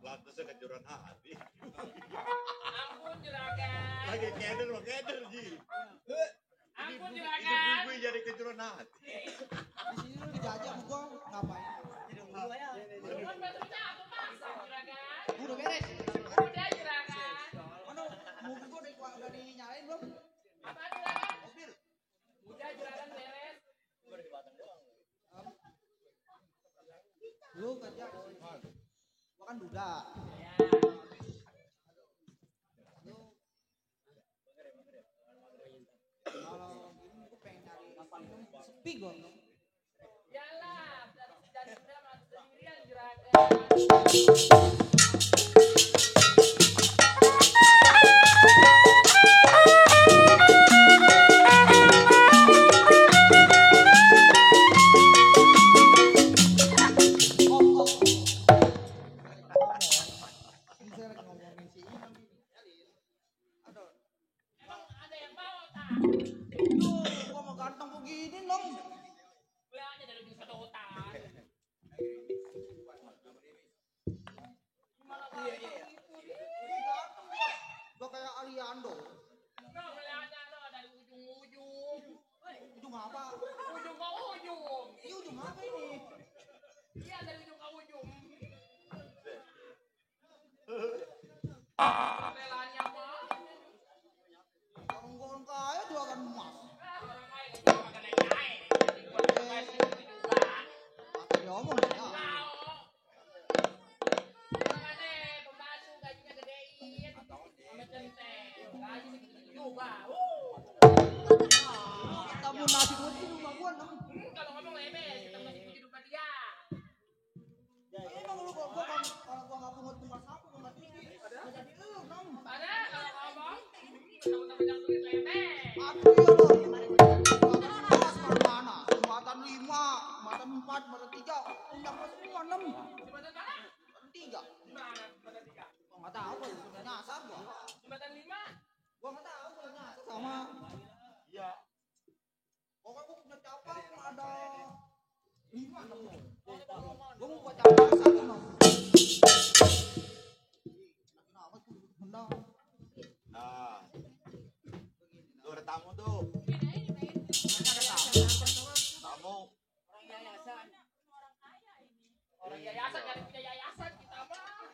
Pantasnya kejuran hati. Ampun juragan. Lagi keder Ji. Ampun juragan. Gue jadi kejuran hati. Di sini lu dijajah sama gua ngapain? Ampun batunya aku pasang juragan. Udah beres. Udah juragan. Mana mobil gua udah dinyalain belum? Apa juragan? Mobil. Udah juragan beres. Lu kerja. Gua kan duda. Ya. Kalau gini gua pengen cari minum sepi gua. Yalah, dan sudah masuk sendirian juragan. Emang ada yang mau tak? Gua mau ganteng begini dong. Belanja dari ujung sedotan. Gimana kalau gitu? Gua kayak Aliando. Nah, belanja tuh dari ujung-ujung. Ujung apa? Ujung ke ujung. Ini ujung apa ini? Iya dari ujung ke ujung. Relanya mah. Orang gua kaya jualan emas. Orang kaya nggak cuma makan naik-naik. Buat kaya segitu juga. Apa diomong ya? Tahu. Orang ada pembantu gajinya gedein. Sama centeng. Gaji segitu juga. Kita mau nasi buat di rumah gua dong. Kalau ngomong lemes, kita masih puji rumah dia. Emang lu kalau gua nggak pungut tempat sapu gua nggak tinggi. Nggak jadi lu dong. Pada kalau ngomong, teman-teman yang tulis lemes. Aku ya lo. Mana? Jembatan 5, jembatan 4, jembatan 3. Undang lu semua 6. Jembatan mana? Jembatan 3. Di mana jembatan 3? Gua nggak tahu gua udah nyasar gua. Jembatan 5? Gua nggak tahu gua nyasar sama. Iya. Pokoknya gua punya capang ada 5 6. Gua mau buat capang 1 6. Kenapa tuh undang? Nah. Tuh ada tamu tuh. Tamu. Orang yayasan nyari punya yayasan kita mah.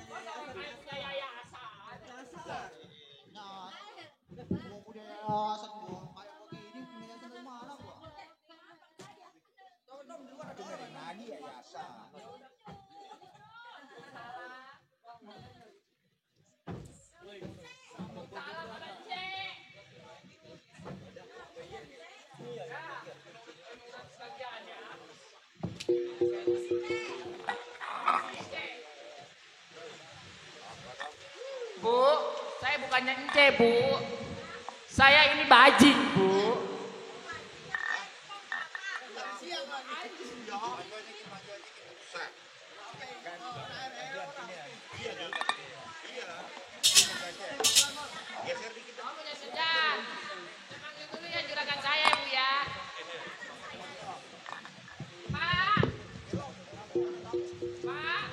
Masa orang kaya punya yayasan? Nah, gua punya yayasan gua kayak begini punya yayasan dari mana gua? Tahu dong di luar ada orang nadi yayasan. Salah pada cek. Ya, urat sebagiannya. Bu, saya bukannya ence, Bu. Saya ini bajing, Bu. Geser dikit. Kamu punya sejan. Panggil dulu ya juragan saya, Bu ya. Pak. Pak.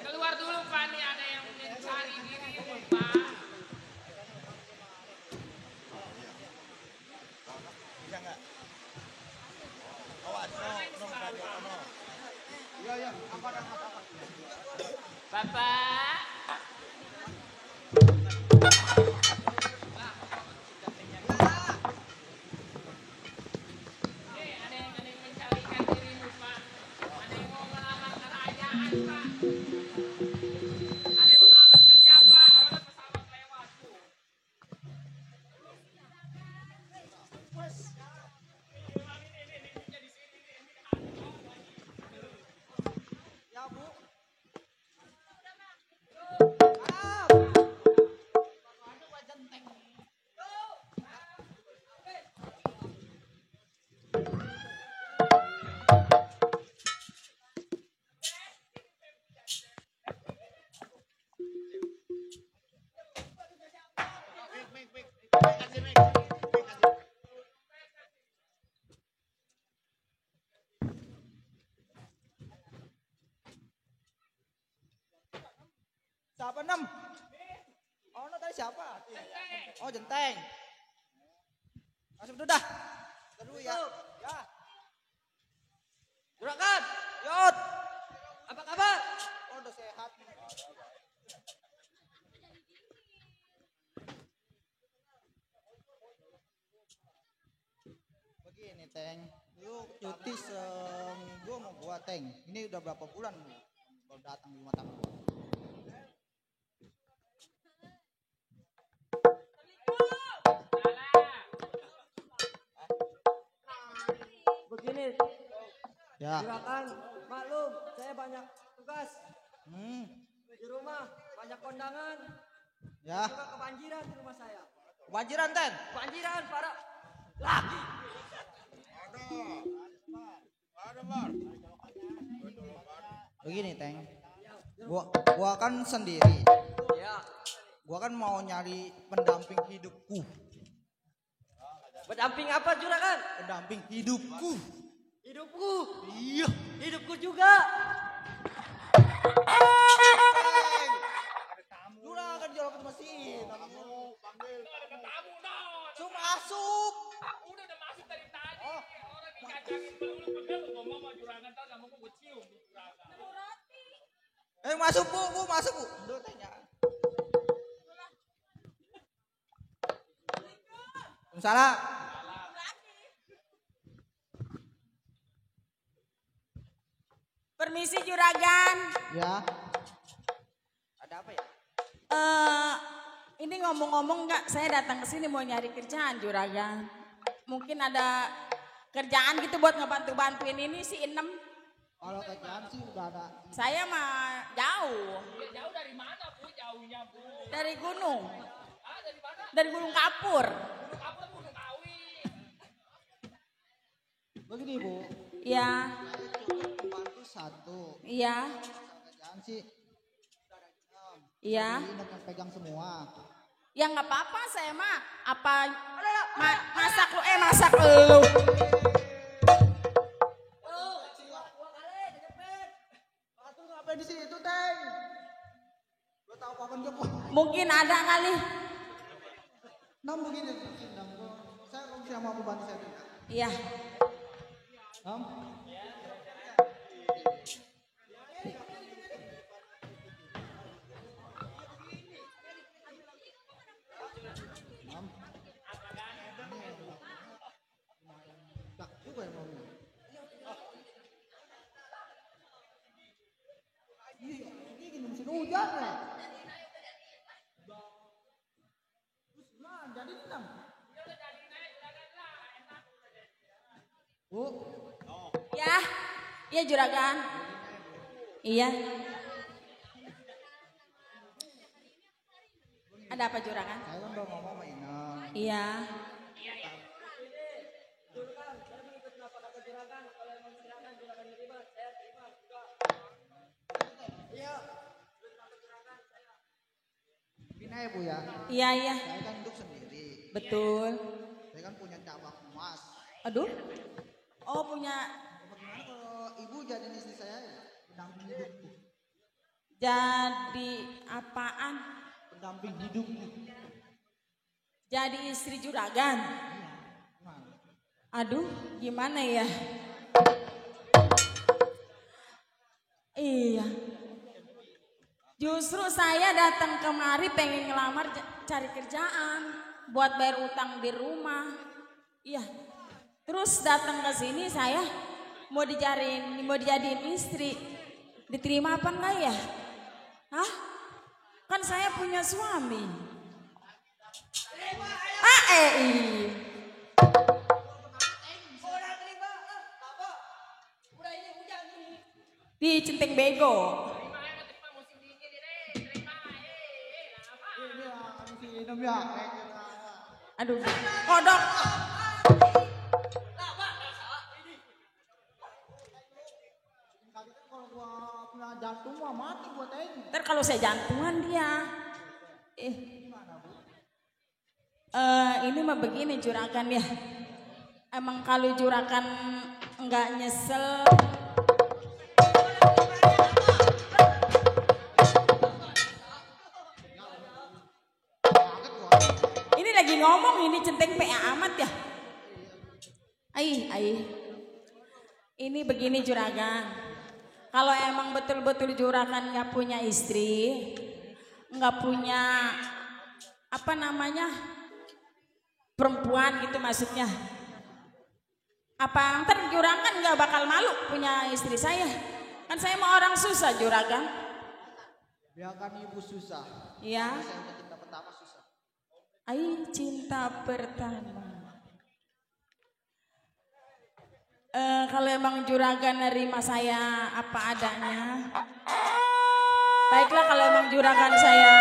Keluar dulu, Pak. Nih ada yang mencari diri, Pak. Bisa nggak? Awas, no. Iya, apa. Bapak. Nih, ada yang mencarikan dirimu, Pak. Ada yang mau melamar kerajaan, Pak. Ada yang mau melamar kerja, Pak. Ada pesawat lewat, Bu. Ini kerja di sini, Ya, Bu. Berapa 6? Oh, no, tadi siapa? Oh, Jenteng. Masuk dulu dah. Dulu ya. Ya. Juragan, Yot. apa kabar? Oh, udah sehat. Begini, Teng. Lu cuti seminggu mau gua, Teng. Ini udah berapa bulan lu baru datang di rumah tangga gua? Begini, Ya. juragan, maklum saya banyak tugas Hmm. di rumah, banyak kondangan, Ya. juga kebanjiran di rumah saya. Kebanjiran, Teng. Kebanjiran para laki. Ada, Bar. Begini, Teng. Gua kan sendiri. Ya, Gua kan mau nyari pendamping hidupku. berdamping apa juragan? Pendamping hidupku. Hidupku, Iya. hidupku juga. Juragan jual ke mesin. Tamu, panggil. Tamu non. Sup asup. Udah masuk dari tadi. Oh. Orang dikacangin pelulu pegel ngomong sama juragan ntar nggak mau gue cium di juragan. Masuk bu, masuk bu. Duh, tanya. Salah. Permisi juragan. Ya. Ada apa ya? Ini ngomong-ngomong nggak, saya datang ke sini mau nyari kerjaan juragan. Mungkin ada kerjaan gitu buat ngebantu-bantuin ini si Inem. Kalau kerjaan sih udah ada. Saya mah jauh Ya, jauh dari mana bu? Jauhnya bu? dari gunung, Ah dari mana? dari Gunung Kapur. Gunung Kapur Gunung Kawi. Begini bu, Iya, saya cukup membantu satu. iya, Kerjaan sih iya. ini yang pegang semua. Ya nggak apa-apa, saya mah apa masak lu, masak lu. Atur ngapain di situ, Teng? Lo tahu kapan dia bu? Mungkin ada kali. Nam begini, Nam. Saya kalau bisa mau bantu saya juga. Iya. Nam. Nam. Tak juga yang mau. Ini gini musim hujan ya. Terus nah, jadi enam. Bu, Ya, iya juragan. Iya. Ada apa juragan? saya kan udah ngomong sama Ina. Iya. Ina ya bu ya. Iya, iya. Saya kan hidup sendiri. Betul. Saya kan punya cabang emas. Aduh. Oh, punya Bagaimana kalau ibu jadi istri saya ya? Pendamping hidupku. jadi apaan? Pendamping hidupku. Jadi istri juragan. Gimana? Aduh, gimana ya? Iya. Justru saya datang kemari pengen ngelamar cari kerjaan buat bayar utang di rumah. Iya. Terus datang ke sini saya mau dijadiin istri. Diterima apa enggak ya? Hah? Kan saya punya suami. Iya. Di Centeng Bego. Ini si Inem ya. Aduh, kodok. Tadi kan kalau gua punya jantung mah mati gua Teng. Ntar kalau saya jantungan dia. Ini mah begini juragan ya. Emang kalau juragan nggak nyesel. amat ya. Ai. Ini begini juragan. Kalau emang betul-betul juragan nggak punya istri, nggak punya apa namanya perempuan gitu maksudnya. Apa ntar juragan nggak bakal malu punya istri saya? Kan saya mau orang susah juragan. Biarkan ibu susah. Iya. Saya udah cinta pertama susah. Cinta pertama. Kalau emang juragan nerima saya apa adanya, baiklah. Kalau emang juragan saya,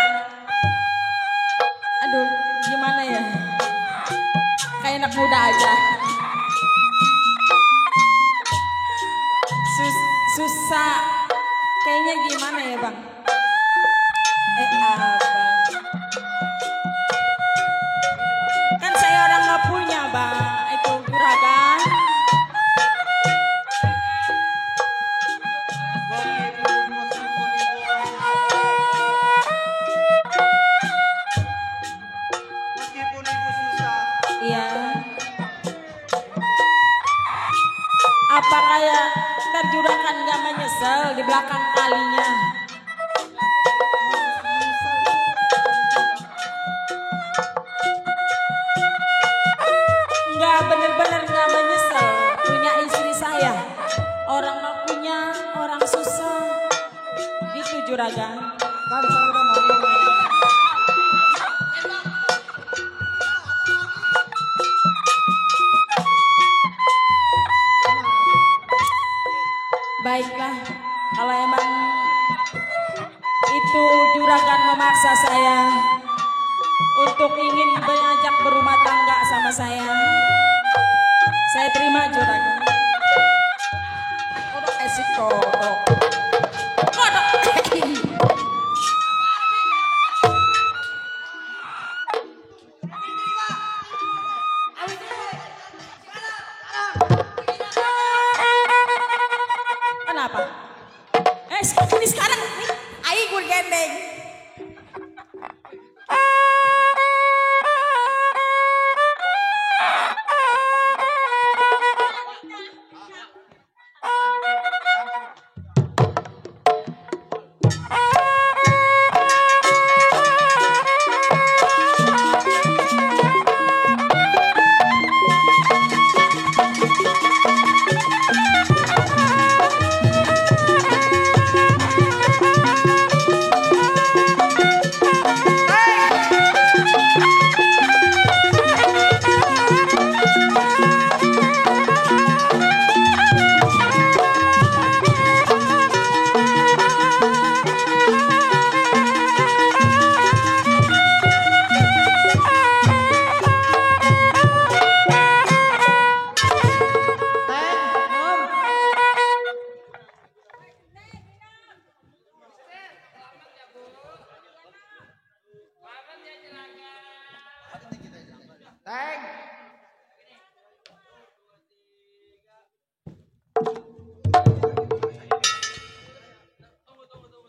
aduh gimana ya, kayak anak muda aja. Susah, kayaknya gimana ya bang? Abang, kan saya orang nggak punya bang, itu juragan. Meskipun ibu susah. Iya. Apa kayak ntar juragan gak menyesal di belakang kalinya? Nggak, bener-bener gak menyesal punya istri saya. Orang gak punya, orang susah. Gitu juragan. Kan saya udah mau. Baiklah, kalau emang itu juragan memaksa saya untuk ingin mengajak berumah tangga sama saya terima juragan. Kodok esik kodok. Kenapa? Ini sekarang nih, ayo gue gendeng. Teng.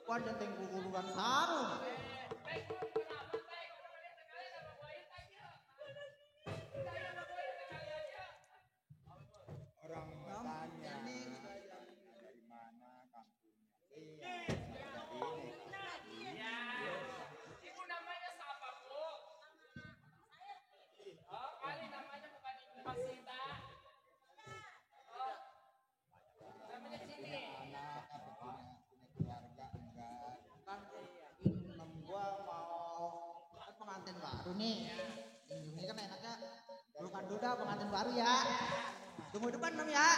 Kuan jenteng kukurukan sarung. Orang tanya dari mana kampungnya. Iya. Ibu namanya siapa, Bu? Oh, kali namanya bukan Ibu Pasita. Oh. Namanya di sini. Keluarga enggak. Kan gua mau kan pengantin baru nih. Ini kan enaknya pelukan duda pengantin baru ya. Tunggu depan dong ya.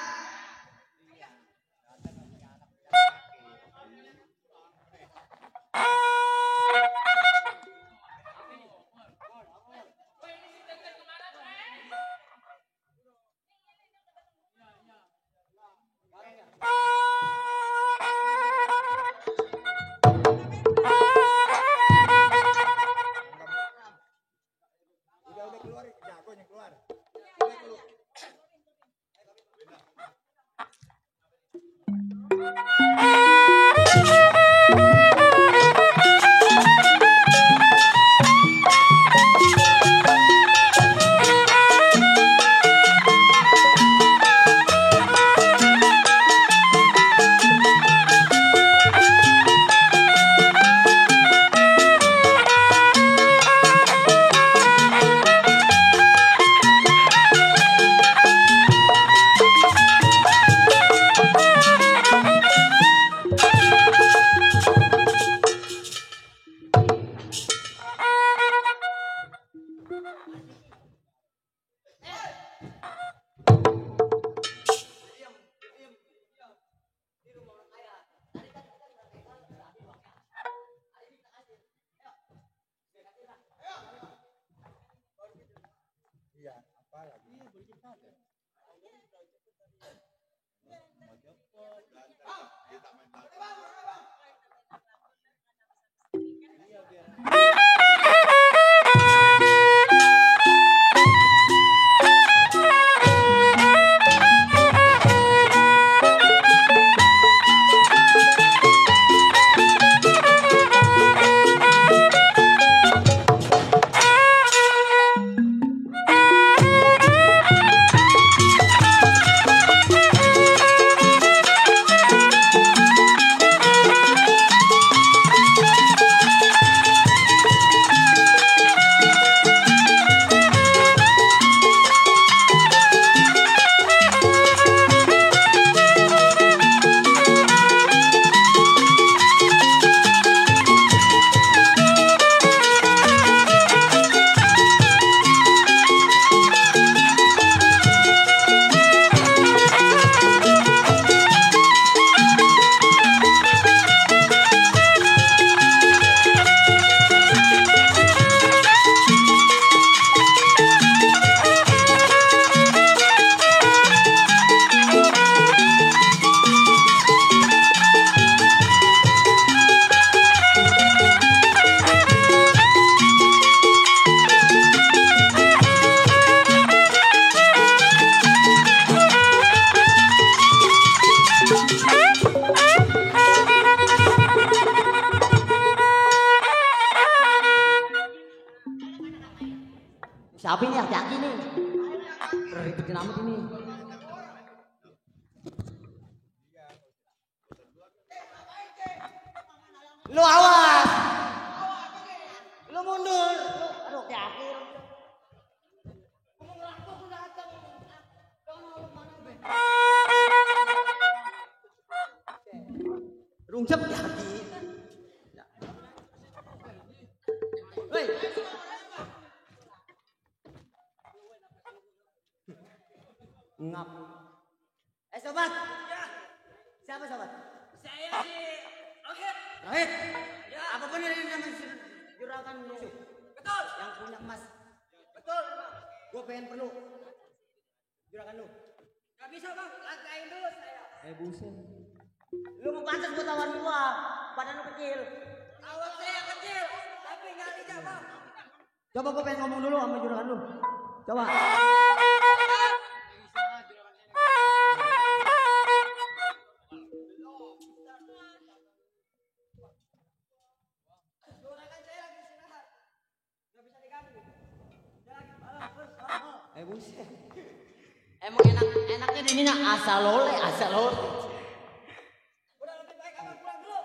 Udah keluar, jagonya keluar. Udah keluar. Iya, apa lagi? Iya, boleh kita aja. Siapa ini aki-aki nih? Ribetin amat ini. Lu awas. Lu mundur. Aduh, aki-aki. Rungsep aki. Woi. Ngap. Sobat. Ya. Siapa sobat? Saya si Rohit. Rohit. Ya. Apa benar ini nama juragan musuh? Betul. Yang punya emas. Betul. Gue pengen perlu juragan lu. Gak bisa bang, langkain dulu saya. Buset. Lu mau pantas buat tawar gua. Badan lu kecil. Awal saya kecil, tapi nggak lincah bang. Coba gue pengen ngomong dulu sama juragan lu. Coba. Buset. Emang enaknya di ininya asal lole. Udah lebih baik abang pulang dulu.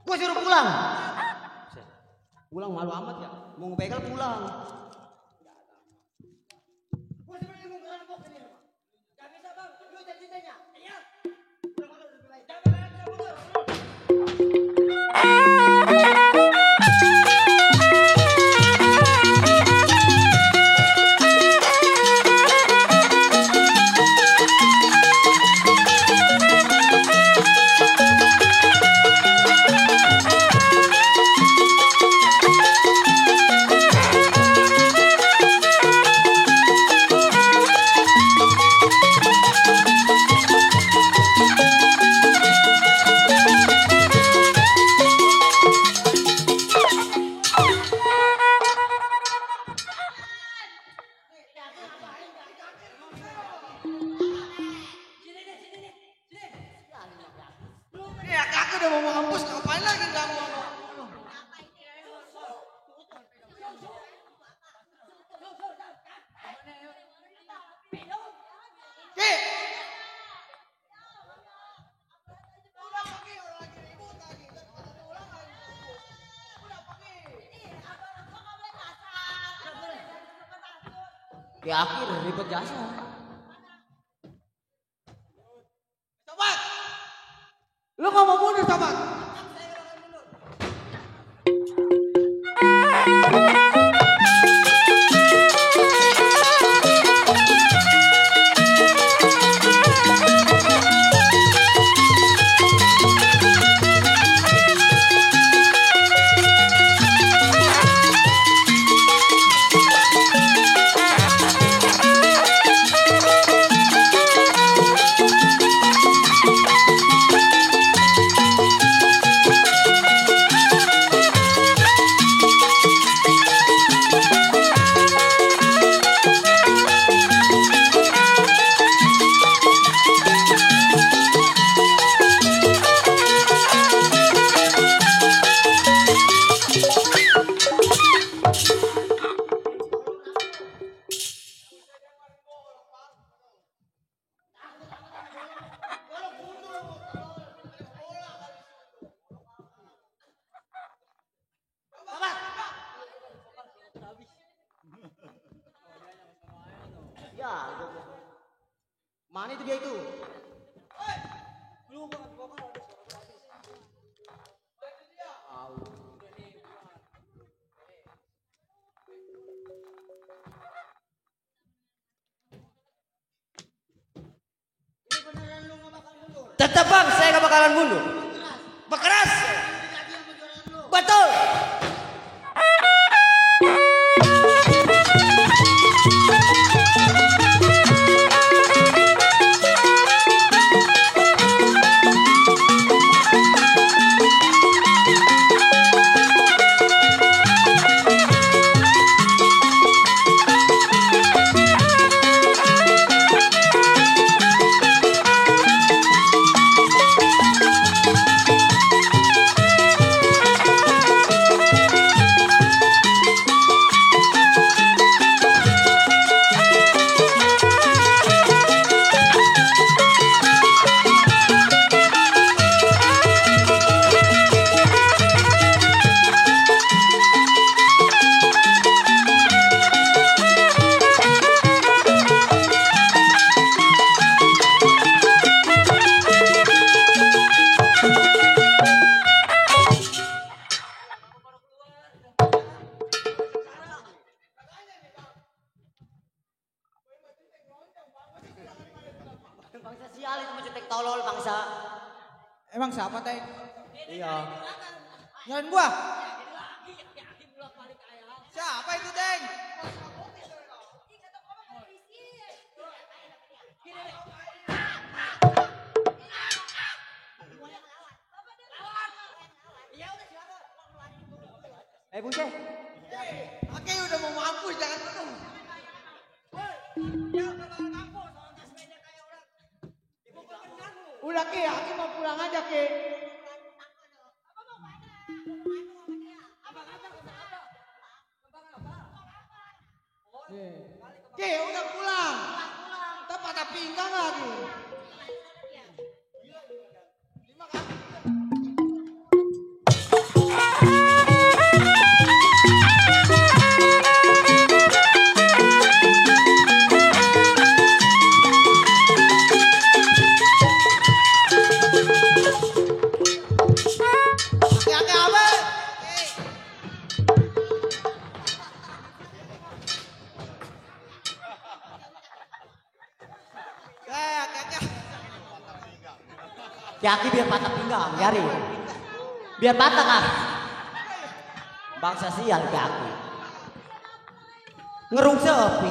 Gua suruh pulang. Pulang malu amat ya. Mau ngebegal pulang. Gua sebenarnya mau ngerampok ini. Gak bisa bang, lu janji-janjinya. Iya. Udah malu lebih baik. Jangan mundur. Ya kakak udah mau mampus, ngapain lagi kamu? Ki! Ya akhir ribet jasa. Sobat! Lu nggak mau mundur, sobat? sial. Mana itu dia itu? Tetap bang, saya gak bakalan mundur. Berkeras. Betul. Bangsa sial itu mencetek tolol bangsa. Emang siapa teh? Iya. Nyalain gua. Siapa itu, Deng? Buce. Oke, udah mau mampus, jangan penuh. Udah Ki, Aki mau pulang aja Ki. Ki, udah pulang. Kita pada pinggang lagi. Aki biar patah pinggang, biarin. Biar patah kah? Bangsa sial Aki. Ngerung sepi.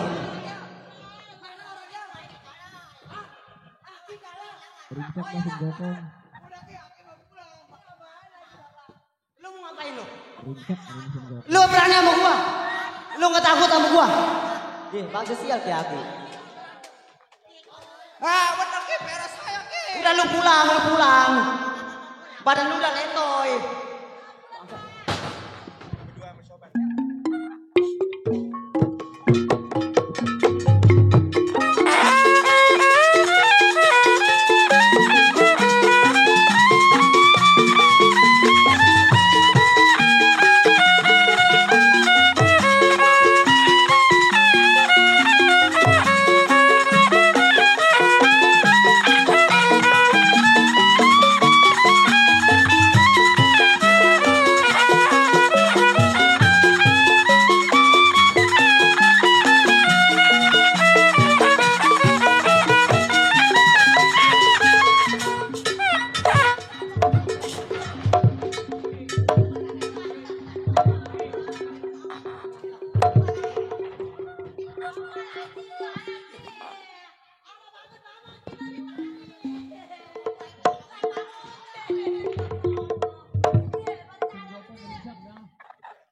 Ringsek masuk gokong. Lu mau ngapain lu? Ringsek gokong. Lu berani sama gua? Lu gak takut sama gua? Bangsa sial Aki. Ah, bener Ki, beres saya Ki. Udah lu pulang. Badan lu udah letoy.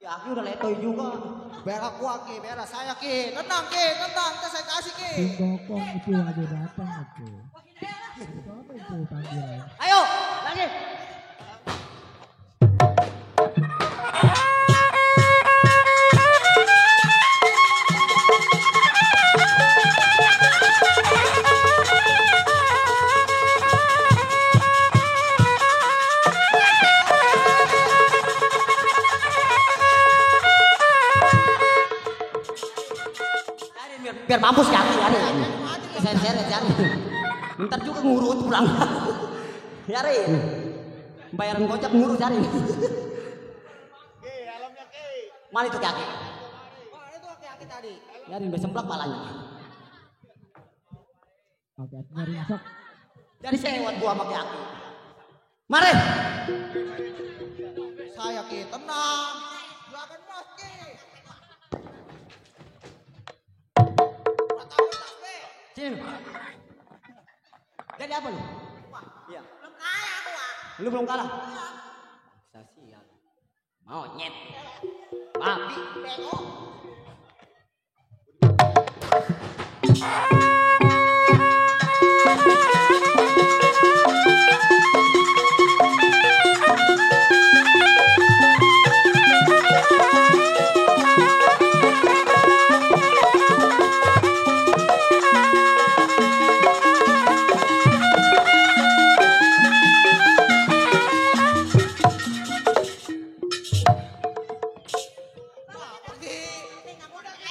Aki udah letoy juga. Berak gua Ki, beres saya Ki. Tenang Ki, tenang, kita saya kasih Ki. Tim gokong itu ada datang itu. Apa itu panggilan? Ayo, lagi. Biar biar mampus kaki cari. Seret cari. Ntar juga ngurut pulang. Cari. Bayaran gocap ngurut cari. Mana itu kaki? Itu kaki tadi. Cari udah semplak palanya. Kaki-kakinya ringsek. Jadi sewot gua sama kaki. Mari. Saya ki tenang. Jualan bos ki. Sini. Jadi apa lu? Iya. Belum kalah aku, Wak. Lu belum kalah? Sial. Monyet. Babi. Bego.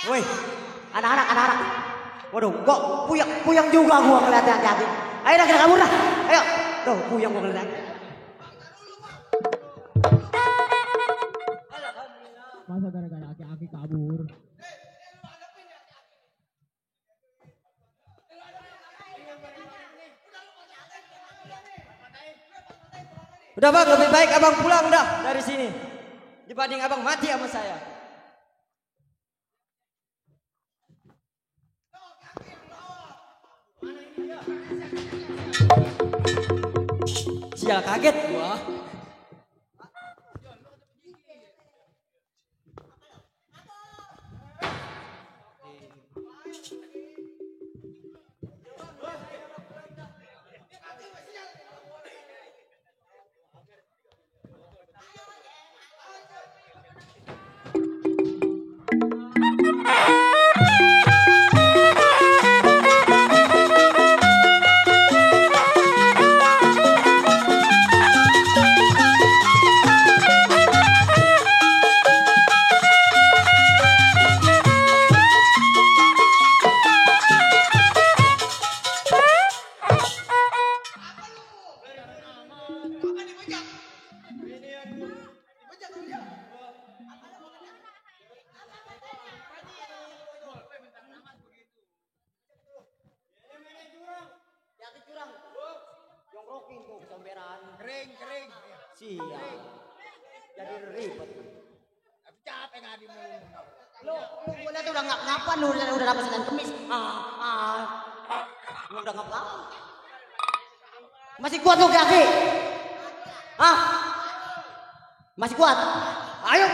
Woi, anak-anak. Waduh, kok puyeng juga gua ngeliat hati-hati. Ayo dah kita kabur dah. Ayo. Tuh, puyeng gua ngeliat. Masa gara-gara aki-aki kabur. Udah bang, lebih baik abang pulang dah dari sini dibanding abang mati sama saya. Sial, kaget gua. Kering. Sial. Jadi ribet. Capek ngadi mulu. Lu gua lihat udah ngapa lu udah dapat Senin Kemis. Lu udah ngapa? Masih kuat lu kaki? Masih kuat? Ayo.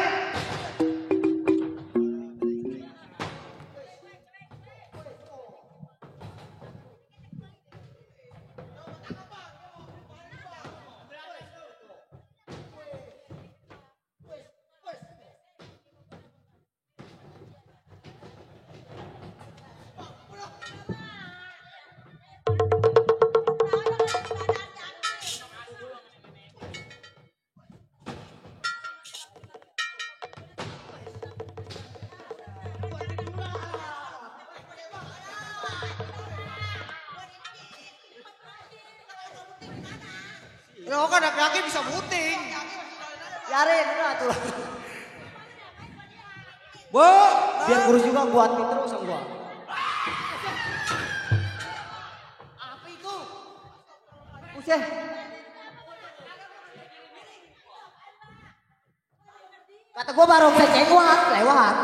Ya kan laki-laki bisa buting. Biarin udah tuh. Bu, biar kurus juga buat terus sama gua. Apa itu? Buset. Kata gua baru bisa lewat.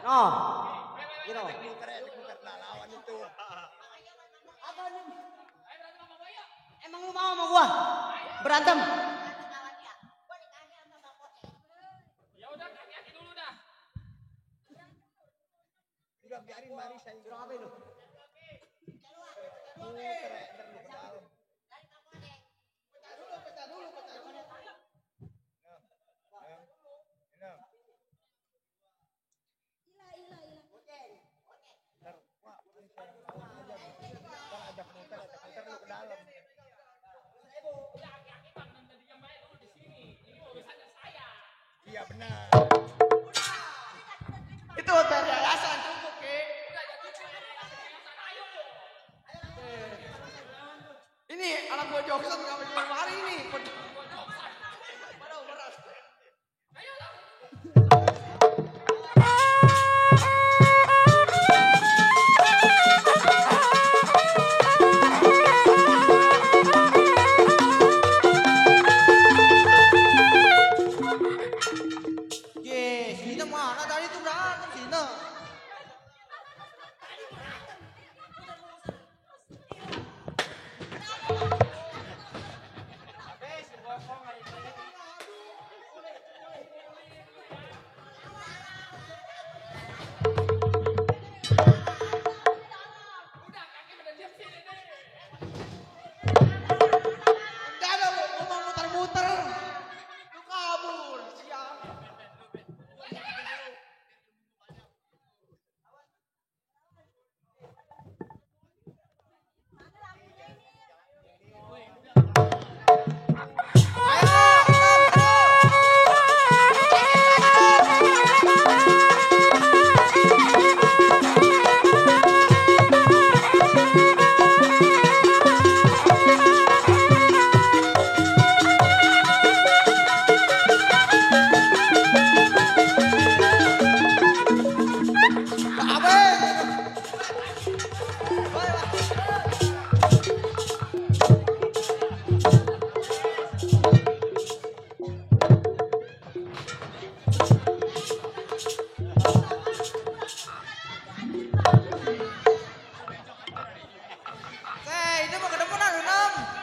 Oh, gitu. Emang lu mau sama gua berantem? Ya udah, hati-hati dulu dah. Udah biarin mari saya. Suruh ngapain lu? Itu hotel yayasan cukup Ki. Ini anak gua Joksan nggak mau kemari ini. Sina mana tadi tuh berantem Sina. Enggak ada lu, gua mau muter-muter. Lu kabur, siap.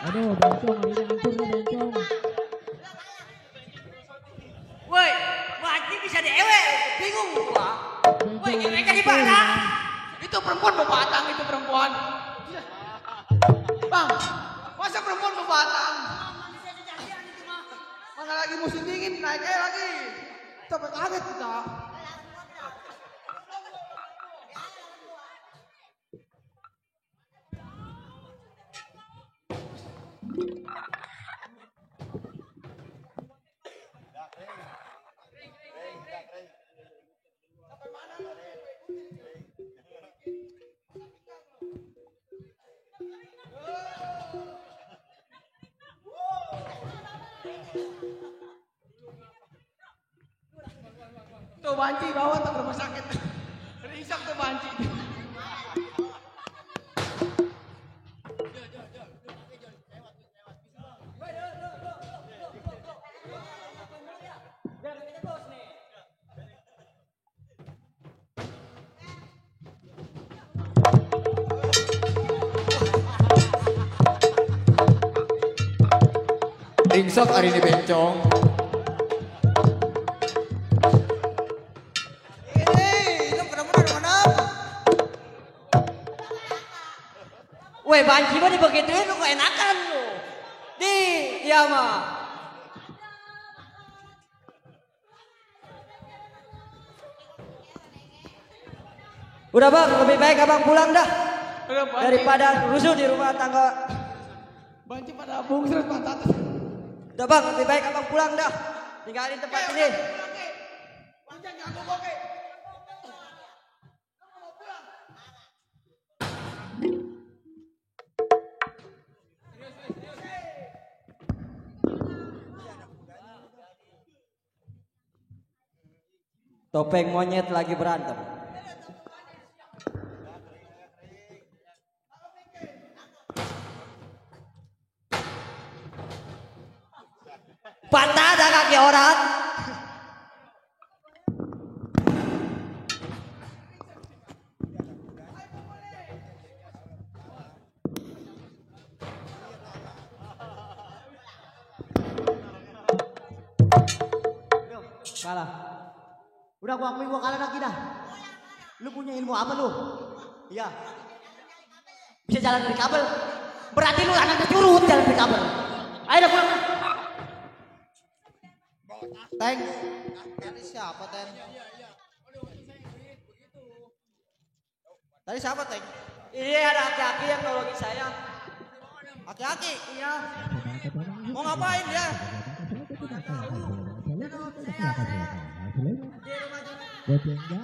Aduh, bencong, ini hancur nih bencong. Woi, wajib bisa diewe, bingung gua. Woi, mereka di mana? Itu perempuan bebatang, itu perempuan. Bang, masa perempuan bebatang? Mana lagi musim dingin, naik lagi. Sampai kaget kita. Tuh banci bawa ke rumah sakit. Risap tuh banci. Ringsok hari ini bencong. Weh, banci mah dibegituin lu kok enakan lu. Iya mah. Udah bang, lebih baik abang pulang dah. Daripada rusuh di rumah tangga. Banci pada bungsret pantat. Udah bang, lebih baik abang pulang dah. Tinggalin tempat ini. Topeng monyet lagi berantem. Patah ada kaki orang. Kalah. Udah gua akui gua kalah lagi dah. Lu punya ilmu apa lu? Iya. Bisa jalan dari kabel. Berarti lu anak kecurut jalan dari kabel. Ayo dah pulang. Teng. Tadi siapa Teng? Tadi siapa Teng? Iya ada aki-aki yang nolongin saya. Aki-aki? Iya. Mau ngapain dia? Bocengga.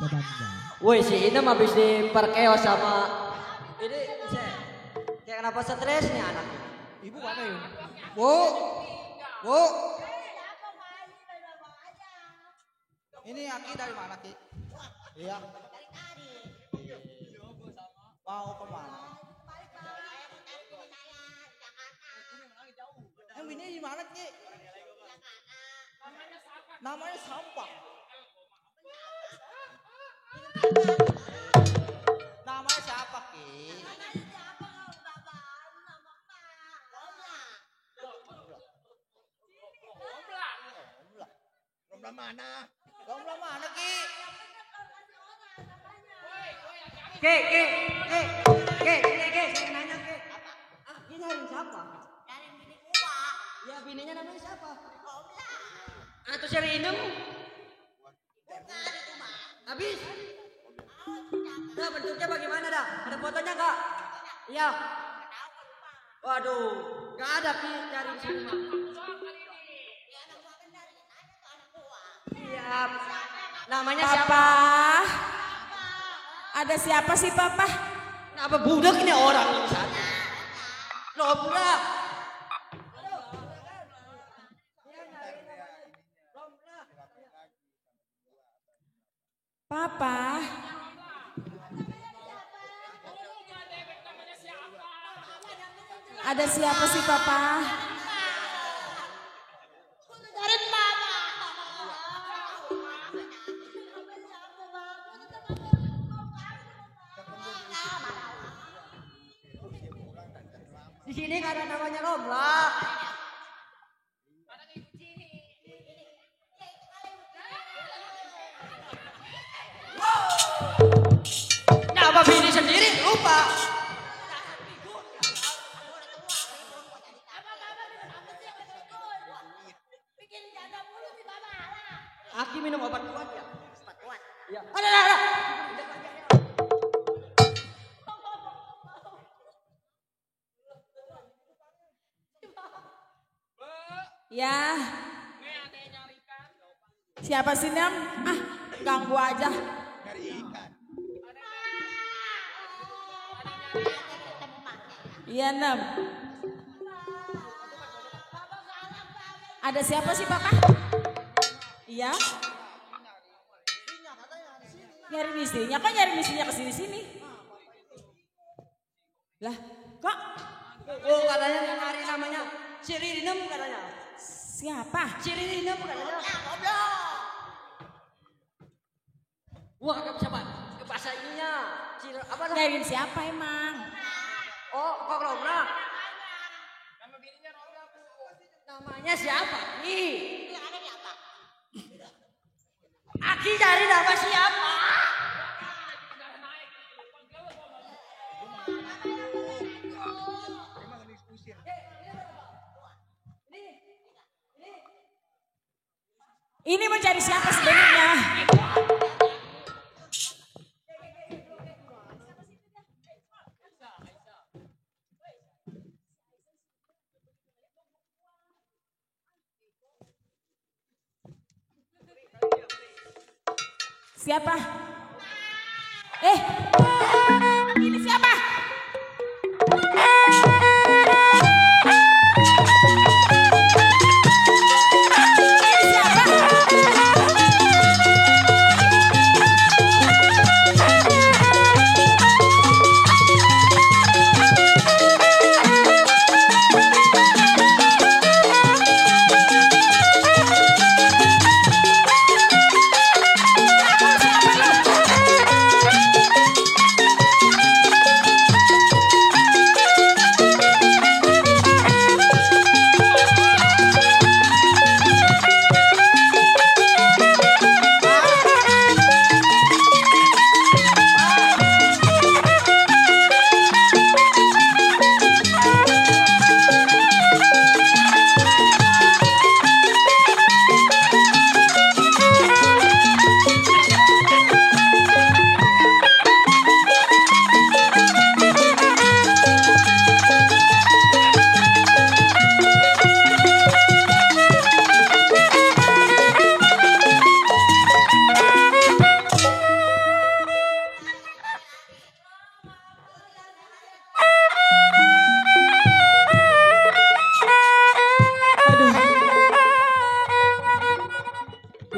Bebangga. Woi si Inem habis diperkeos sama ini kayak kenapa stres nih anak? Ibu mana ya? Bu. Bu. Ini Aki dari mana, Ki? Iya. Mau kemana? Ini di mana, Ki? Namanya Sampah. Namanya siapa, Ki? Romla mana? Romla mana, Ki? Ke, saya nanya ke. Ah, ini nyariin siapa? Dari bini gua. Ya bininya namanya siapa? Atau cari Inem? Bukan itu mah. Habis? Nah bentuknya bagaimana dah? Ada fotonya nggak? Iya. Waduh, nggak ada Ki cari di sini mah. Ya anak gua kan dari tanya ke anak gua. Iya. Namanya Papa. siapa? Ada siapa sih papa? Kenapa budak ini orang ini sana? Loh budak. Papa. Ada siapa sih papa? Dari mama. Di sini nggak ada namanya Romla. Kenapa bini sendiri lupa? Bikin janda mulu si mama. Aki minum obat kuat ya? Cepat kuat. Iya. Ada. Ya. Siapa sih Nam? Ah, ganggu aja. Iya Nam. Ada siapa sih papa? Iya. Nyari istrinya, kok nyari istrinya ke sini-sini? Lah, kok Oh katanya nyari namanya Ciririnem katanya. siapa? Ciririnem katanya. Wah gak bisa ke bahasa ininya. Apa dah? Nyariin siapa emang? Oh kok Romla. Namanya siapa? Ih. Aki cari nama siapa? Ini mencari siapa sebenarnya? Siapa? Ini siapa? Ini siapa?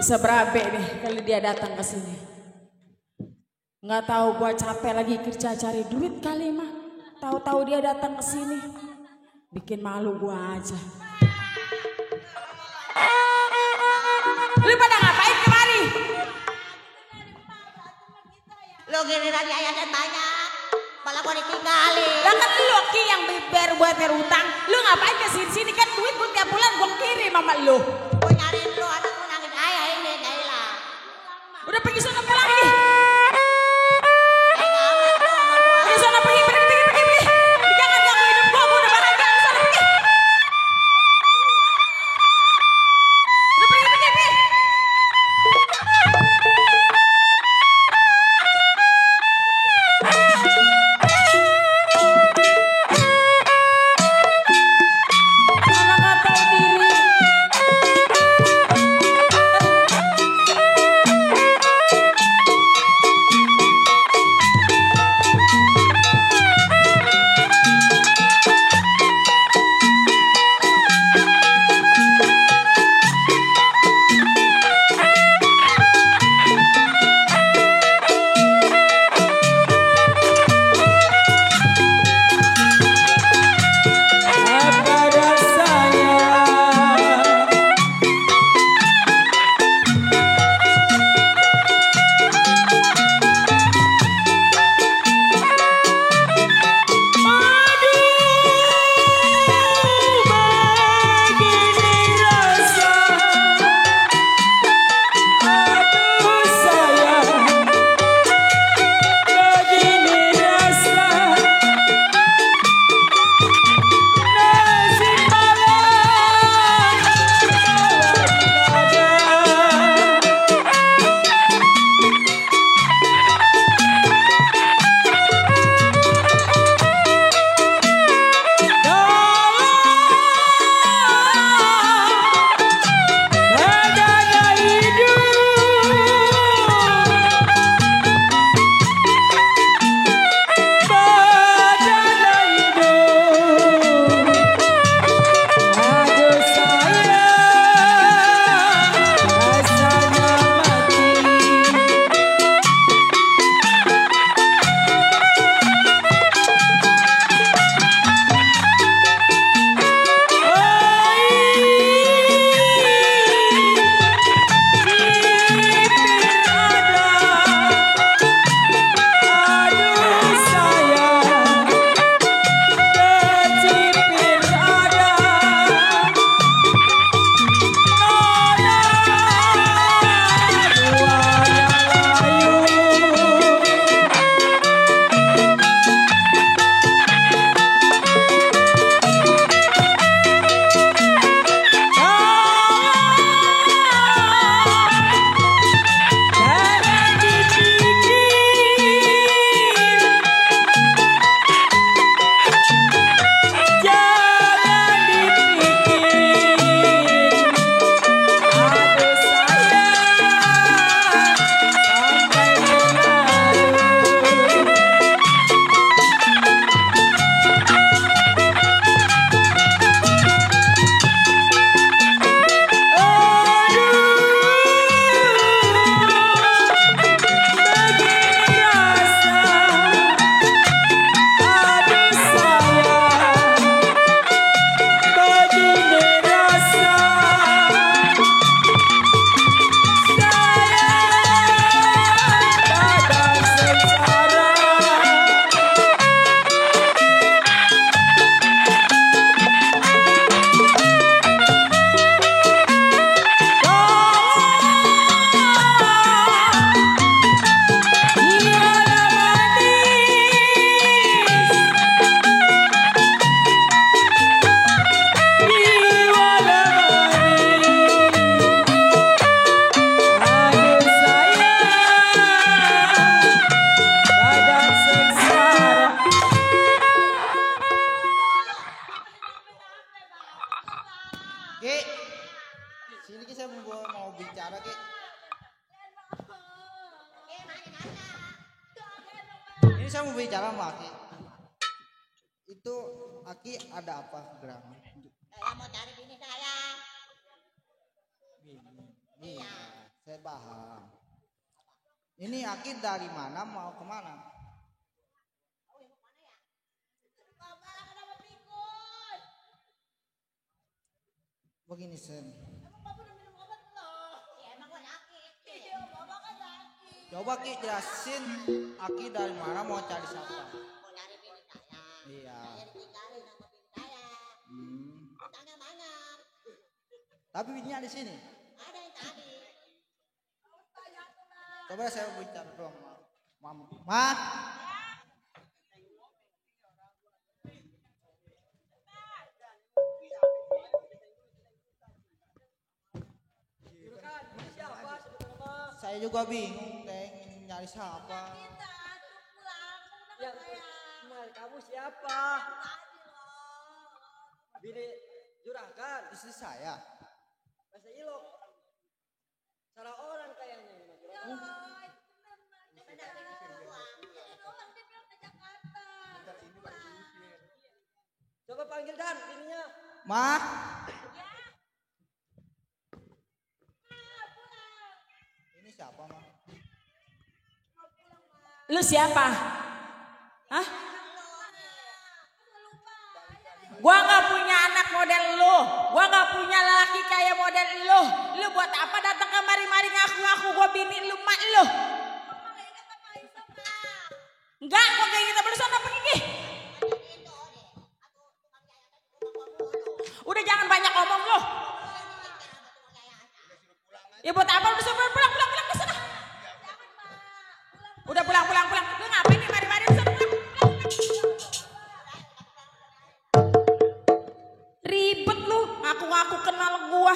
bisa berabe nih kalau dia datang ke sini. Nggak tahu gua capek lagi kerja cari duit kali mah. Tahu-tahu dia datang ke sini. Bikin malu gua aja. Lu pada ngapain kemari? Lo giliran yayasan banyak, malah gua ditinggalin. Lah kan lu Ki yang bayar buat bayar utang. Lu ngapain ke sini kan duit gua tiap bulan gua kirim sama lu. Gua nyariin lo, anak lu nangis ayah ini, Naila. Udah pergi sana pulang lagi. Udah sana pergi. Jangan ganggu hidup gua udah bahagia. Sana pergi. Udah pergi. Anak nggak tahu diri. Ini saya mau bicara sama Aki. Itu Aki ada apa gerangan? Saya mau cari bini saya. Bini. Iya. Saya paham. Ini Aki dari mana mau kemana? Begini Sen. Coba Ki jelasin Aki dari mana mau cari siapa? Mau nyari bini saya. Iya. Saya ditinggalin sama bini saya. Tanya mana? Tapi bininya di sini. Ada yang tadi. Coba saya bicara doang, Ma. Juragan, ini siapa sebetulnya? Saya juga bingung, Teng, nyari siapa. Yang kamu siapa? Bini juragan, Istri saya. bahasa ilok. Salah orang kayaknya ini, juragan. Coba panggil Dan bininya. Ma. Ini siapa, Ma? Lu siapa? Hah? Gua nggak punya anak model lu. Gua nggak punya laki kayak model lu. Lu buat apa datang kemari-mari ngaku-ngaku gua bini lu mak lu? Enggak, gua kayak gitu belum sana pergi. Gi. Udah jangan banyak ngomong lu. Ya buat apa lu suruh pulang ke sana? Udah pulang. Lu ngapain nih mari-mari lu sana pulang. Ribet lu, ngaku-ngaku kenal gua.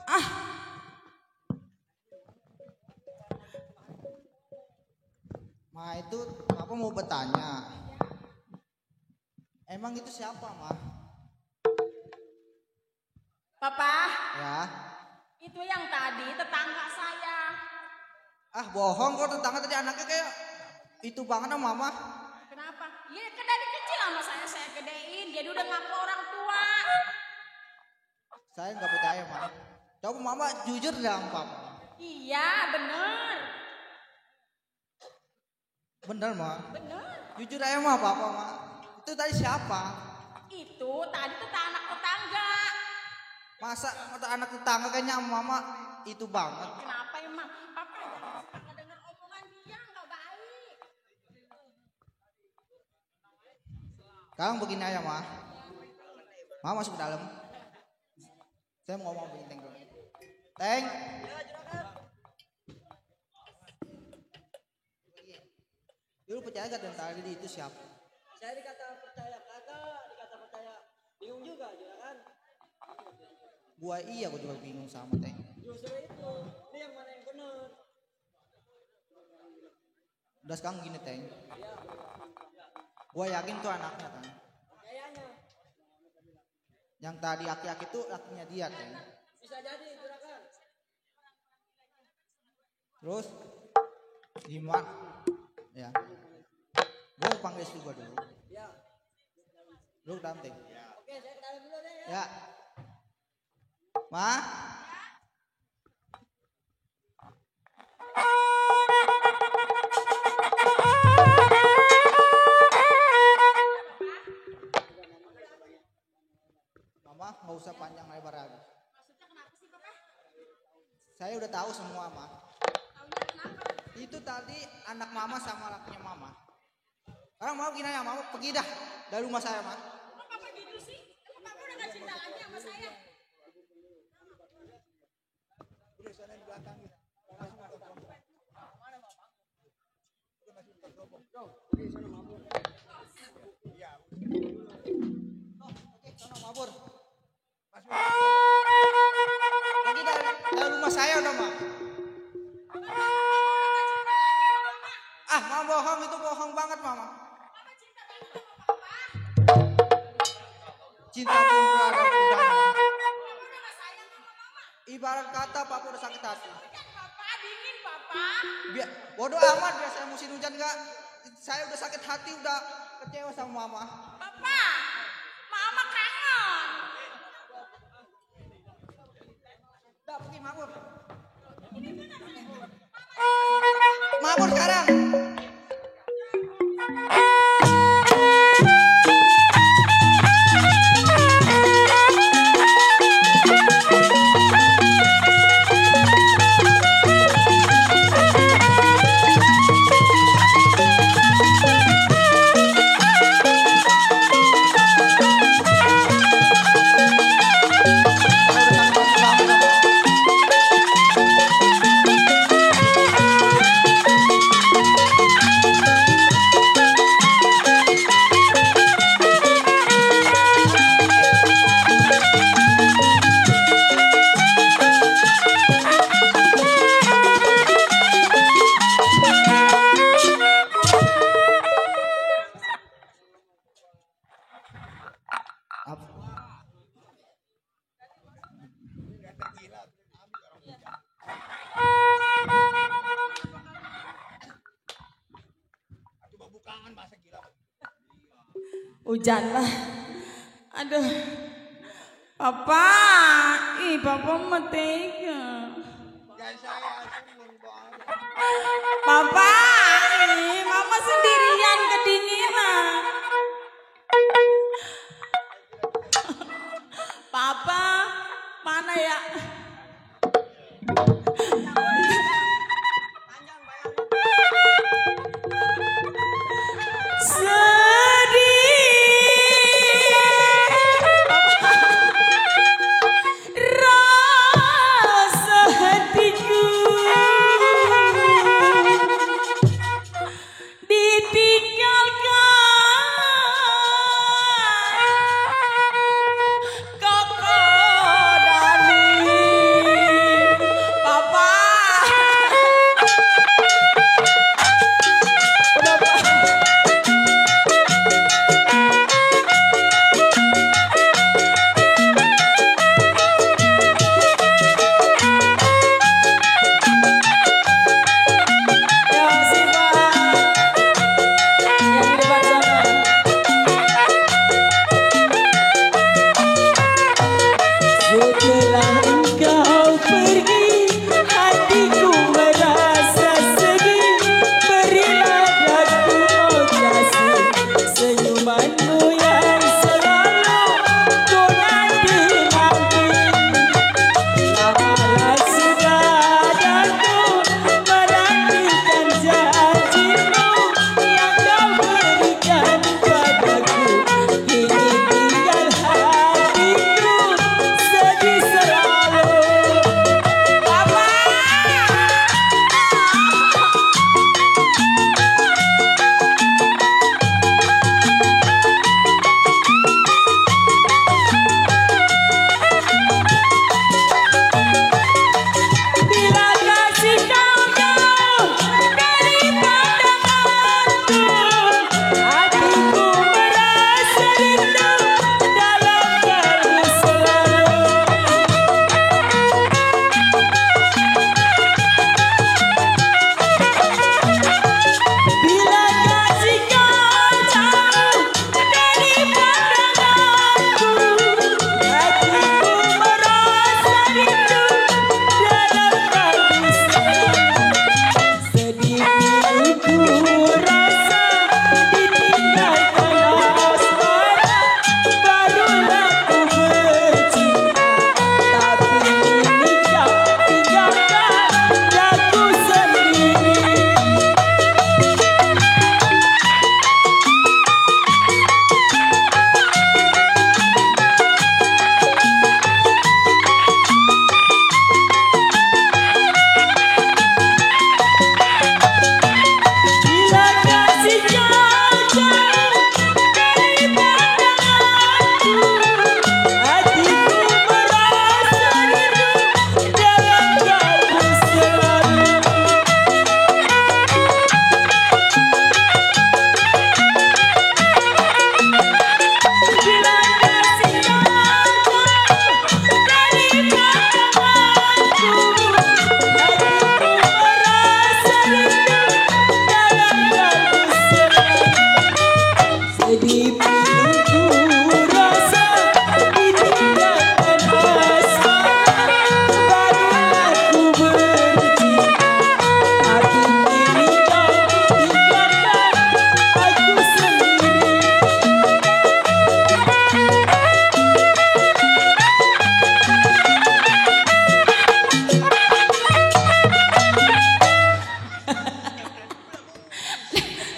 Ah. Ma itu apa mau bertanya? Emang itu siapa, Ma? Papa, Ya. itu yang tadi tetangga saya. Ah, bohong kok tetangga tadi anaknya kayak itu banget sama Mama. Kenapa? Iya kan dari kecil sama saya gedein, jadi udah ngaku orang tua. Saya nggak percaya, Ma. Coba Mama jujur dong, Papa. Iya bener. Bener, Ma. Bener. Jujur aja, Ma, Papa, Ma. Itu tadi siapa? Itu tadi tuh anak tetangga. Masa anak tetangga kayaknya sama Mama itu banget. Kenapa emang? Papa nggak denger omongan dia nggak baik. Sekarang begini aja, Ma. Ma masuk ke dalam. Saya mau ngomong begini, Teng. Teng. Dulu percaya gak dan tadi itu siapa? Saya dikata percaya kagak, dikata percaya bingung juga, juragan. Gua juga bingung sama Teng. Justru itu, ini yang mana yang benar? Udah sekarang gini, Teng. Gua yakin tuh anaknya, kan. Kayaknya Yang tadi aki-aki itu lakinya dia, Teng. bisa jadi, juragan. Terus gimana? Ya. Gua panggil istri gua dulu. Ya. Lu dalam, Teng. Oke, saya ke dalam dulu deh ya. Ya. Ma. Mama nggak usah panjang lebar lagi. Maksudnya kenapa sih Papa? Saya udah tahu semua, Ma. Taunya kenapa? Itu tadi anak Mama sama lakinya Mama. Sekarang mau gini ya, Mama pergi dah dari rumah saya, Ma. Kok Papa gitu sih? Emang Papa udah gak cinta lagi sama saya? Sono mabur. Pergi dari rumah saya udah, Ma. Ah, Mama bohong, itu bohong banget, Mama. Papa cinta banget sama Papa. Cinta pun berada udahnya. Papa udah gak sayang sama Mama. Ibarat kata Papa udah sakit hati. Hujan Papa, dingin Papa. Biar bodoh amat, biar saya musim hujan enggak. Saya udah sakit hati, udah kecewa sama Mama. Papa, Mama kangen. Udah pergi mabur. Ini lapor sekarang. Hujan lah. Aduh. Papa, papa mah tega. Papa, mama sendirian kedinginan. Papa, mana ya?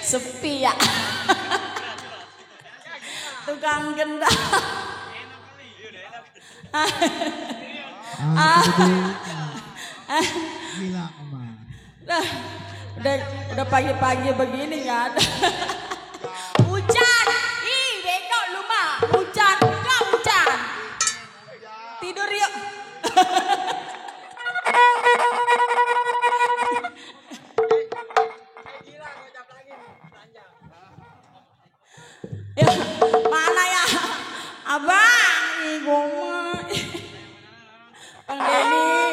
Sepi ya. Tukang gendang. Gila emang. Udah pagi-pagi begini nggak ada. Hujan, ih bego lu mah. Hujan, enggak hujan. Tidur yuk. Ya, mana ya? Abang, ibu mah. Bang Denny.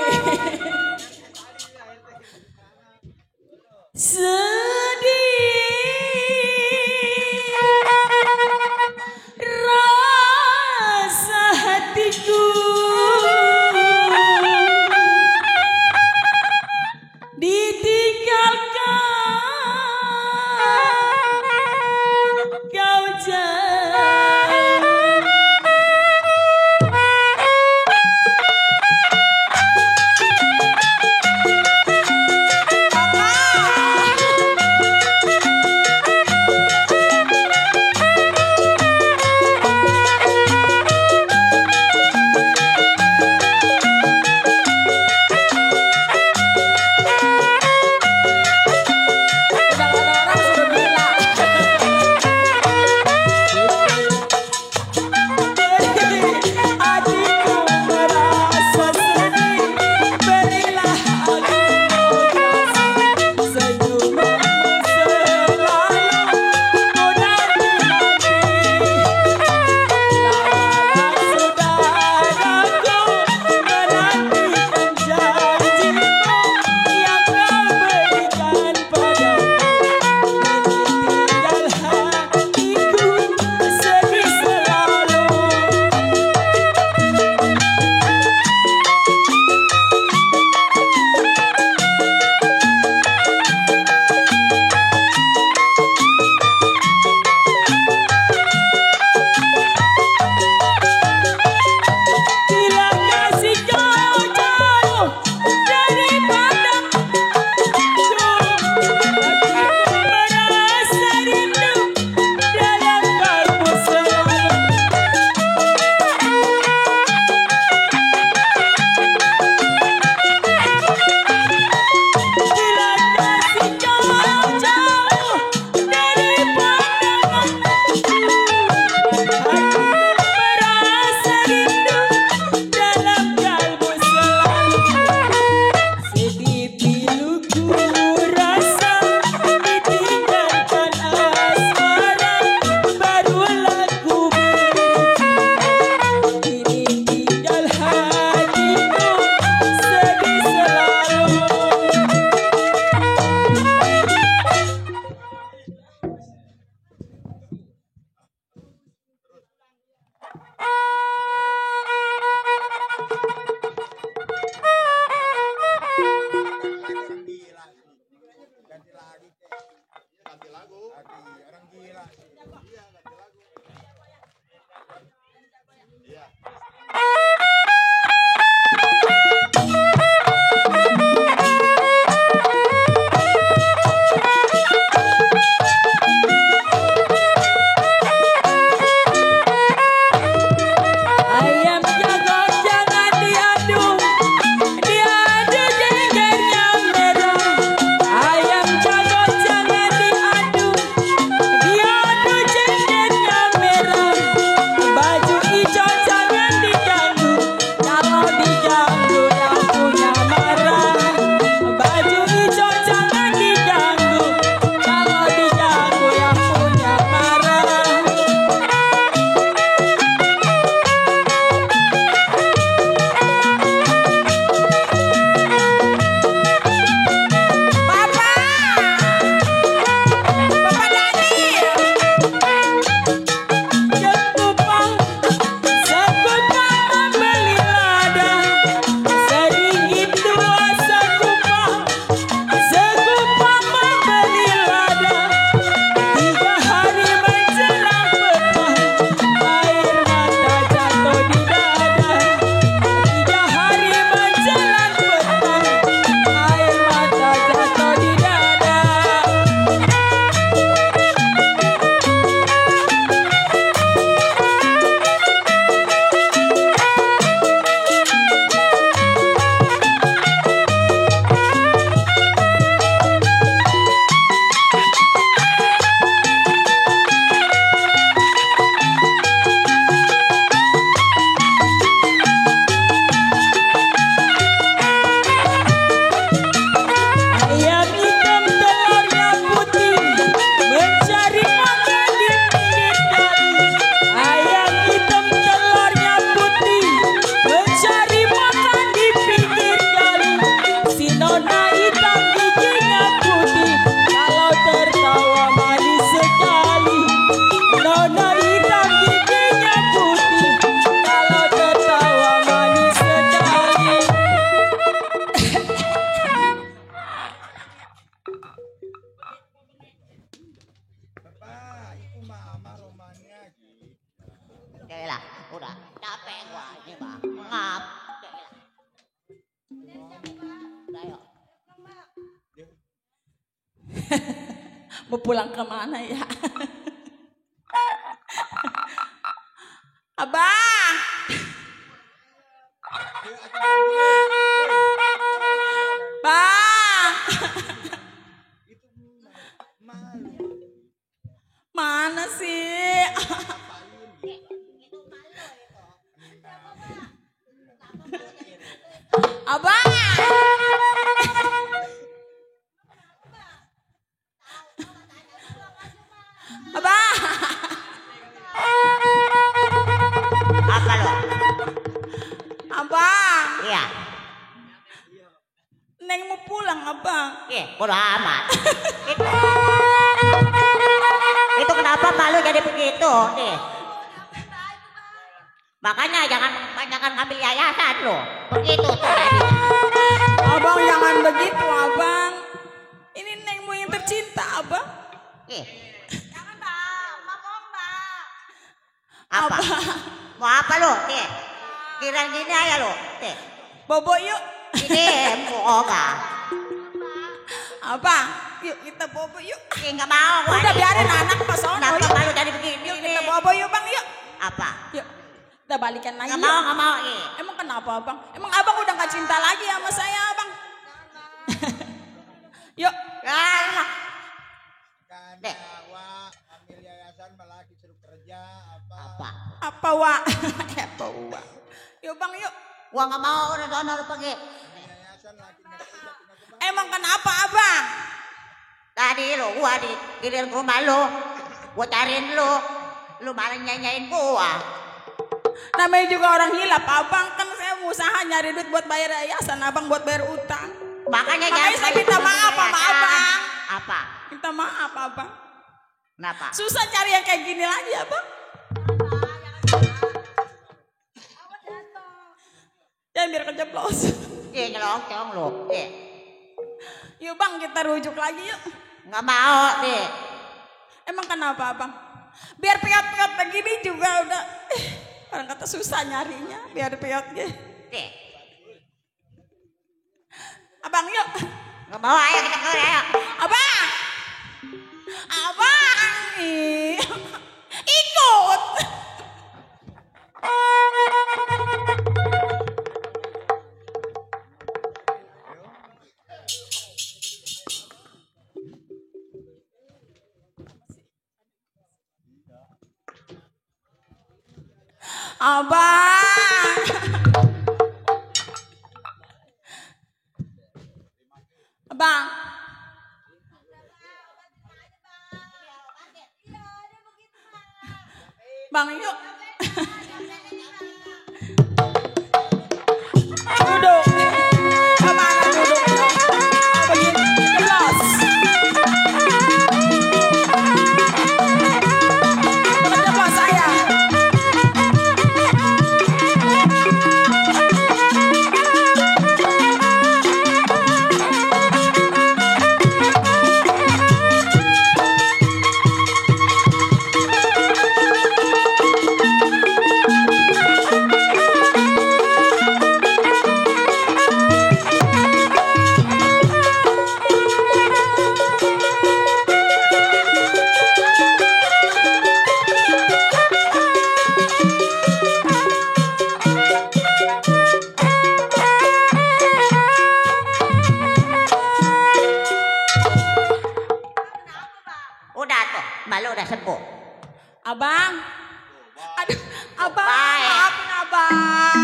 Sedih rasa hatiku ditinggalkan kau jauh. Jengger Yaelah, udah capek gua ini mah. Ngap. Udah yuk. Mau pulang kemana ya? Abang! Bang! Mana sih? Abang! Abang! Apa lo? Abang! Iya. Neng mau pulang, Abang. Bodo amat. Itu kenapa malu jadi begitu? Nih. Makanya jangan kebanyakan ngambil yayasan lo. Begitu tuh tadi. Abang jangan begitu, Abang. Ini Nengmu yang tercinta, Abang. Jangan, Bang. Ngomong, Bang. Apa? Mau apa lo? Nih. Kira gini aja lo. Nih. Bobo yuk. Ini mau enggak? Abang, yuk kita bobo yuk. Enggak mau. Udah biarin anak ke sono. Kenapa Yuk. malu jadi begini? Yuk kita bobo yuk, Bang, yuk. Apa? Yuk. Kita balikan lagi. Enggak mau, enggak mau. Emang kenapa, Abang? Emang Abang udah gak cinta lagi sama saya, Abang? Yuk. Ya. Dek. Ambil yayasan malah disuruh kerja apa? Apa, Wak? Apa, Wak? Yuk, Bang, yuk. Gua enggak mau udah sono lu pergi. Yayasan lagi kerja. Emang kenapa, Abang? Tadi lo gua dikirim ke rumah lo. Gua cariin lo. Lu malah nyanyain gua. Namanya juga orang hilap, Abang. Kan saya usaha nyari duit buat bayar yayasan, Abang buat bayar utang. Makanya saya minta maaf sama Abang. Apa? Minta maaf, Abang. Kenapa? Susah cari yang kayak gini lagi, Abang. Jangan biar kejeblos. Iya nyelongcong lo. Yuk, Bang, kita rujuk lagi yuk. Nggak mau deh. Emang kenapa, Bang? Biar piot-piot begini juga udah. Orang kata susah nyarinya, biar piot gitu. Abang, yuk. Nggak mau, ayo kita keluar ayo. Abang! Abang! Ikut! Abang! Abang! Bang, yuk. Duduk. Kemana duduknya? Begini, jelas. Jelas saya. Udah tuh, malu udah sembuh. Abang. Aduh, Abang. Baik. Maafin Abang.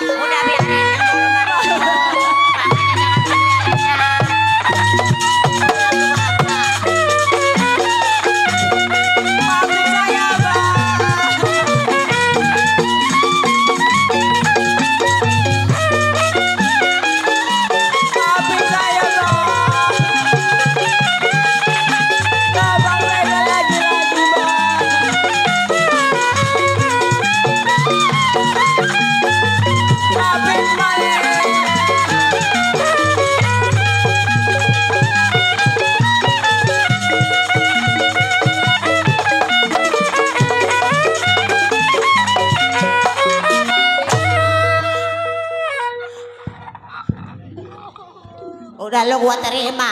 Udah biarin. Maafin saya, Abang. Maafin saya, Bang. Abang rela lagi-lagi, Bang. Udah lo gua terima.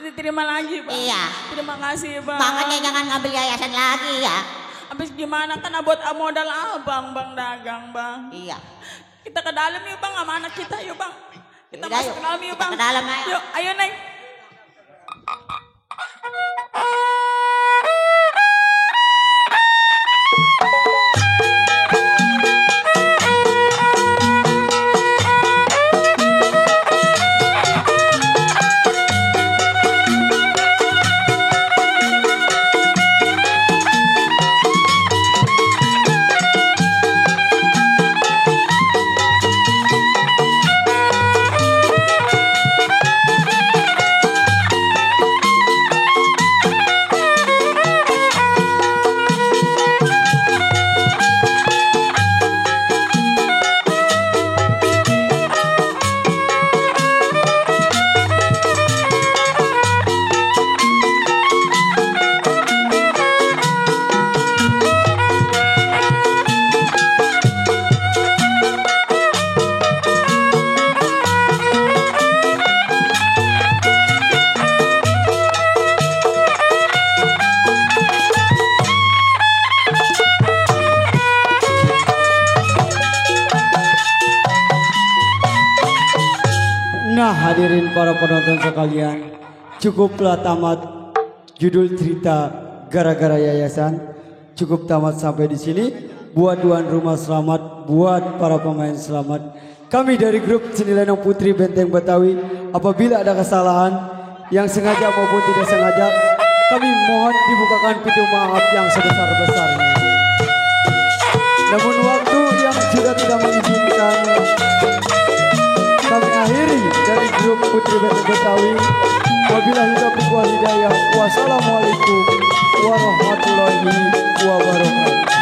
Diterima lagi bang. Iya. Terima kasih bang. Makanya jangan ngambil yayasan lagi ya. Habis gimana kan buat modal abang bang dagang bang. Iya. Kita ke dalam yuk bang sama anak kita yuk bang. Kita Yaudah, masuk yuk. ke dalam yuk Kita bang. ke dalam, ayo. Yuk ayo Neng. Nah hadirin para penonton sekalian, cukuplah tamat judul cerita gara-gara yayasan. Cukup tamat sampai di sini. Buat tuan rumah selamat, buat para pemain selamat. Kami dari grup Seni Lenong Putri Benteng Betawi, apabila ada kesalahan yang sengaja maupun tidak sengaja, kami mohon dibukakan pintu maaf yang sebesar-besarnya. Namun waktu yang sudah tidak mengizinkan, kami akhiri dari grup Putri Benteng Betawi. Wabillahi taufiq wal hidayah. Wassalamualaikum warahmatullahi wabarakatuh.